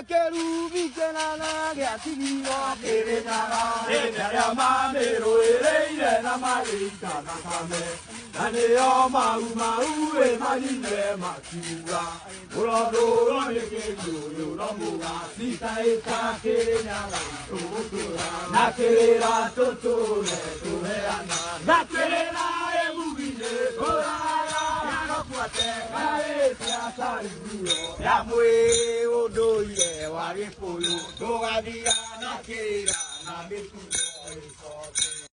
Kerubi kenana gya tigiro Kirinyaga Ere mameroereire na mageita thakame na nĩo mau mau ĩ manyine makiuga mũrondũrwo nĩ kĩguũ no mũgacitaĩta Kirinyaga tũgũtũra na kĩrĩra tũtũre tũheana na kĩrĩra ĩmugine tũraga ya mwĩ ũndũire wa Gĩkũyũ ndũgathira na kĩrĩra na mĩtugo ĩcoke.